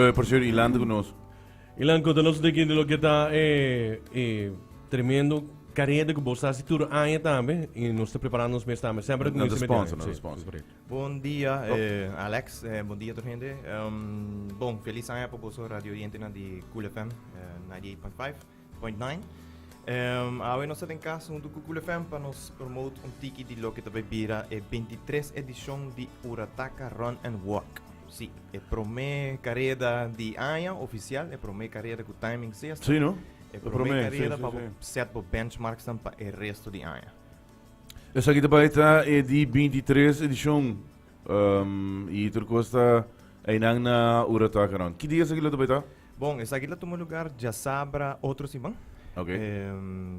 Por cierto, Ilan ta cu nos. Ilan, conta nos un di loke ta e, e tremendo careda cu bo sa haci tur aña tambe y nos ta preparando nos mes tambe. Semper Nan ta cuminsa sponsor, nan ta sponsor. Bon dia, eh, Alex. Eh, bon dia tur hende. Bon, feliz aña pa boso radio oyentenan di Cool FM eh, 98.5.9. Awe nos ta den cas hunto cu Cool FM pa nos promote un tiki di loke ta bay bira e 23 edicion di Urataka Run and Walk. Sí, e promé kareda di aña ofisial, e promé kareda ku timing system. Sí, no? E promé kareda pa bo set bo benchmarksnan pa e resto di aña. Esaki ta bai ta e di 23 edishon. Um, i tur kos ta einan na Urataka Run. Ki dia esaki lo ta bai ta? Bon, esaki lo tuma lugar djasabra otro siman. Ok.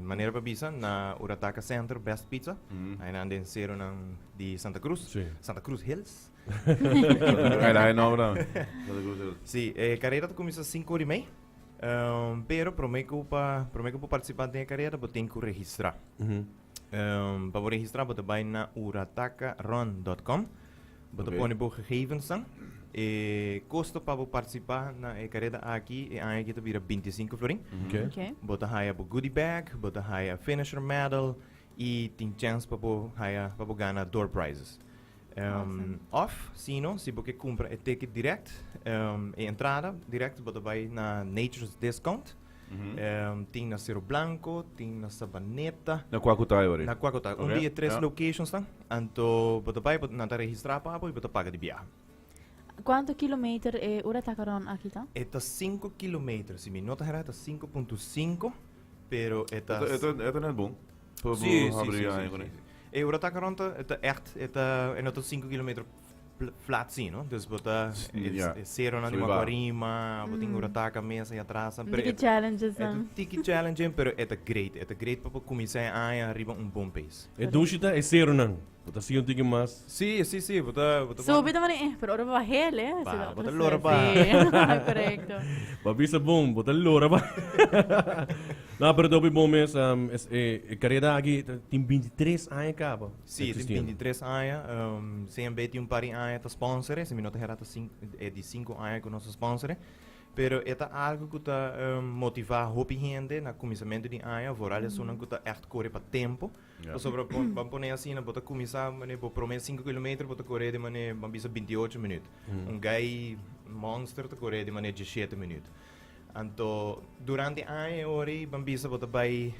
Manera pa bisa, na Urataka Center, Best Pizza. Einan den seronan di Santa Cruz. Sí. Santa Cruz Hills. Ay, la no, bro. Sí, e carrera ta cuminsa 5 ora y mei. Pero prome cu pa prome cu bo participa den e carrera bo tin cu registra. Pa bo registra bo ta bay na uratakarun.com. Bo ta pone bo gegevensnan. E costo pa bo participa na e carrera aki e aña aki ta bira 25 florin. Bo ta haya bo goodie bag, bo ta haya finisher medal y tin chance pa bo haya pa bo gana door prizes. Of, sino, si bo ke kumpra e ticket direct, e entrada direct, bo ta bai na Nature's Discount. Tin na Cerro Blanco, tin na Sabaneta. Na Cuacutai ori? Na Cuacutai. Un di e tres locations nan. Anto bo ta bai, nan ta registra pa bo i bo ta paga di biaha. Kuantu kilometer e Uratacaron aki ta? E ta sinku kilometer. Si mi no ta hera e ta 5.5, pero e ta. E ta net bon. Pa bo habri aña kuné. E Uratacaron ta e ta echt e ta e no ta 5 kilometer flat si no dus bo ta e seronan di Macuarima bo tin Urataca mes ahí atras Un tiki challenges e ta un tiki challenging pero e ta great e ta great pa bo cuminsa e aña riba un bon pace. E dushi ta e seronan bo ta sigui un tiki mas. Si si si bo ta bo ta Subi ta mane eh pero ora bo bahel eh Ba bo ta lora baha. Si correcto. Bo a bisa bon bo ta lora baha. No, pero ta hopi bon mes. Es, e, e careda aki ta, tin 23 aña caba. Sí, tin existiendo. 23 aña. CMB tin un par di aña ta sponsor e. Si mi no ta hera ta cin, e di 5 aña cu nos ta sponsor e. Pero e ta algo cu ta motiva hopi hende na cuminsamento di aña, vooral esunnan cu ta echt core pa tempo. Pasobra pon, ban pone asina, bo ta cuminsa mane bo prome 5 kilometer bo ta core di mane, ban bisa 28 minuut. Un guy monster ta core di mane 17 minuut. Anto durante aña e ora ei ban bisa bo ta bai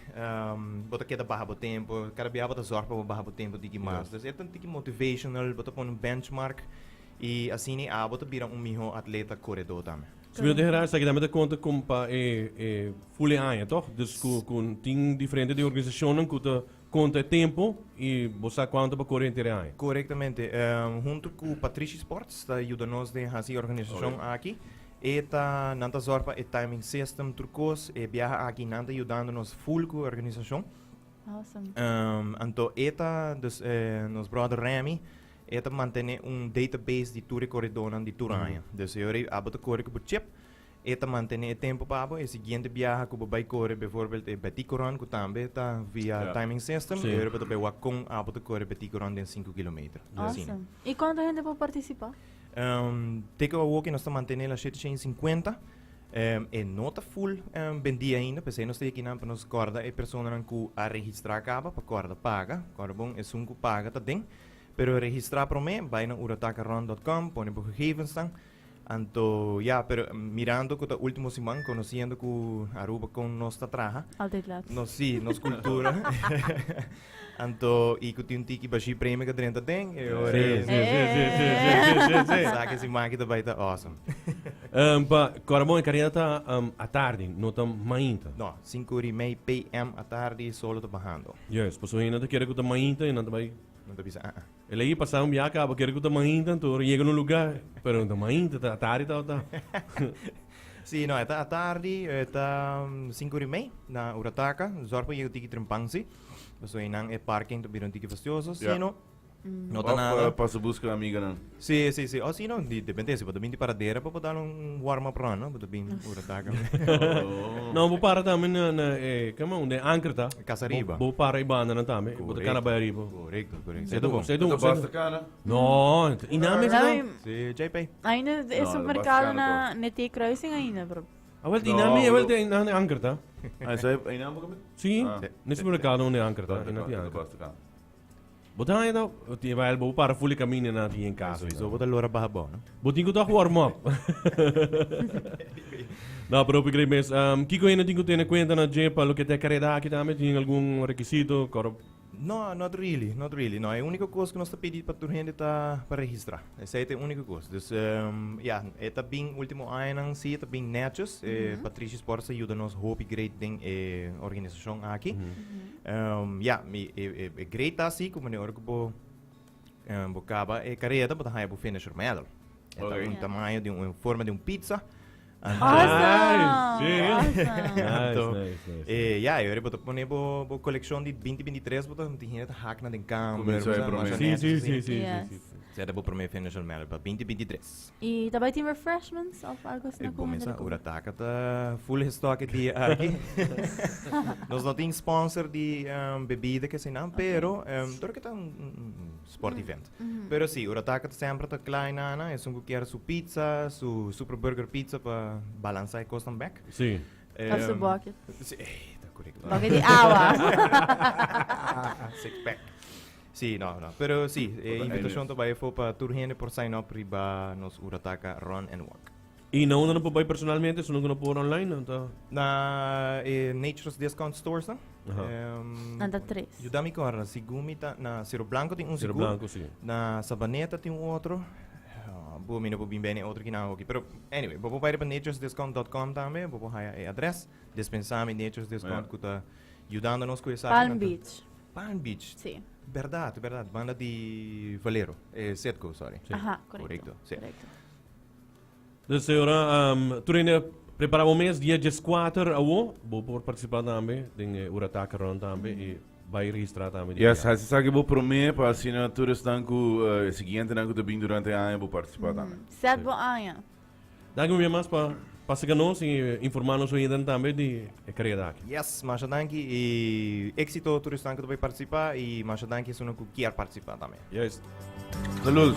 bo ta keda baha bo tempo, kada bia bo ta zorg pa bo baha bo tempo tiki mas. Dus e ta un tiki motivational, bo ta pone un benchmark i asina ei abo ta bira un miho atleta koredó tambe. Si mi no ta hera esaki tambe ta konta kon pa e e ful e aña tòg? Dus ku ku tin diferente di organisashonnan ku ta konta e tempo i bo sa kuantu bo kore henter e aña. Korektamente. Huntu ku Patrishi Sports ta yuda nos den hasi e organisashon aki. E ta, nan ta zorg pa e timing system tur kos. E biaha aki nan ta yudando nos full ku e organisashon. Awesome. Anto e ta, dus nos brother Remy, e ta mantene un database di tur e koredónan di tur aña. Dus e ora ei abo ta kore ku bo chip, e ta mantene e tempo pa abo. E siguiente biaha ku bo bai kore bijvoorbeeld e Betico Run ku tambe ta via timing system, e ora bo ta bai wak kon abo ta kore Betico Run den sinku kilometer. Asina. Awesome. I kuantu hende por partisipá? Te ku awoki nos ta mantené la 750. E no ta full bendí ainda, p'esei nos ta yakinan pa nos kòrda e personanan ku a registrá kaba pa kòrda paga. Kòrda bon, esun ku paga ta den. Pero registrá promé, bai na uratakarun dòt kòm, pone bo gegevensnan. Anto, ya, pero mirando ku ta último siman, konosiendo ku Aruba kon nos ta traha. Altijd laat. Nos, sí, nos kultura. Anto, i ku tin un tiki bashí premio ku drenta den, e ora Sí, sí, sí, sí, sí, sí, sí, sí, sí. Sa ke siman aki ta bai ta awesome. Pa kòrda bon, e karera ta atardi, no ta mainta. No, sinku ora i mei PM atardi solo ta bahando. Juist, pasobra hende ta kere ku ta mainta i nan ta bai. Nan ta bisa ah ah. El a pasa un biaha kaba kere ku ta mainta, anto ora yega na un lugá, pero no ta mainta, ta atardi tabata. Sí, no, e ta atardi, e ta sinku ora i mei na Urataka. Zòrg pa yega tiki trempan sí, pasobra einan e parking ta bira un tiki fastioso. Sino, No ta nada. Of pasa busca amiganan. Si, si, si. O si no, di, depende. Si bo ta bin di Paradera, bo por dal un warm up run, no? Bo ta bin Urataka. No, bo para tambe na, na eh, kama, unda e anker ta. Casa Riba. Bo, bo para e bandanan tambe. Bo ta kana Correcto. bai ariba. Correcto, correcto. Sei bon. Sei Ta sei basta kana? No, i na mes Nami, no. Si, JP. ainda e No, supermercado basta na Nete Kruising ainda, bro. Ah, wel, i No, na mi, wel, bro. i na anker ta. Ah, esei, ei nan bo Si, Ah. ne supermercado unda e anker ta. I na ti Ta anker. basta kana. Bo ta haña ti bai bo para fuli camina na ti en casa. Sowieso bo ta lora baha bo, no? Bo tin ku toch warm up. No, pero hopi great mes. Kiko hende tin ku tene cuenta na dje pa loke ta e careda aki tambe? Tin algun requisito? Koro? No, not really, not really. No, e único cos ku nos ta pidi pa tur hende ta pa registra. Esei ta e único cos. Dus, ya, e ta bin último añanan sí, e ta bin netjes. E Patrishi Sports a yuda nos hopi great den e organisacion aki. Ya, mi e e great ta asi ku manera ora ku bo bo kaba e kareda bo ta haña bo finisher medal. E ta un tamaño di un forma di un pizza. Awesome! Sí. Awesome! Nice, Anto, nice, nice. ya, e ora bo ta pone bo bo kolekshon di binti binti tres bo ta tin hende ta hak nan den kamber, Kuminsá e bo sa, promé. masha Sí, nèt, sí, asina. sí, sí, Yes. sí, sí. Esei ta bo promé finisher medal pa binti binti tres. Y ta bay tin refreshments of algo asina E cu hende comenzá ta come? Urataka ta full gestock e dia aki. Nos no tin sponsor di bebida ke asina, pero tur ke ta un sport event. Pero si, Urataka ta semper ta kla y nana, esun ku kier su pizza, su super burger pizza pa balansa e kosnan bek. Si. Of su bucket. Si, ey, ta korekto. Bucket di awa. Six pack. Sí, no, no. Pero sí, e Por invitacion ta bai afó pa tur hende por sign up riba nos Urataka Run and Walk. Y na unda no por bai personalmente, sino cu no por online, no ta? Na e Nature's Discount Stores nan. Aha. Nan ta tres. Yuda mi corda, segun mi ta na Cerro Blanco tin un Cerro segur. Blanco, sí. Na Sabaneta tin un otro. Ah, bo mi no por bin bene e otro kinan hoki. Pero anyway, bo por bai riba naturesdiscount.com tambe, bo por haya e adres. Dispensami Nature's Discount Ja. cu ta yudando nos cu esaki. Palm nan ta- Beach. Palm Beach. Sí. Berdad, berdad. Banda di Valero. Eh, Citgo, sorry. Sí. Aha, correcto. Correcto, sí. Correcto. Dus señora, tur hende prepara bo mes dia 14 awo, bo por participa tambe den e Urataka Run tambe y bai registra tambe. Yes, hasi esaki bo prome pa asina tur esnan ku e siguientenan ku ta bin durante e aña bo participa tambe. Set bo aña. Danki un bia mas pa pasa cu nos y informa nos oyentenan tambe di e careda aki. Yes, masha danki y exito tur esnan cu ta bay participa y masha danki esunnan cu kier participa tambe. Juist. Saludos.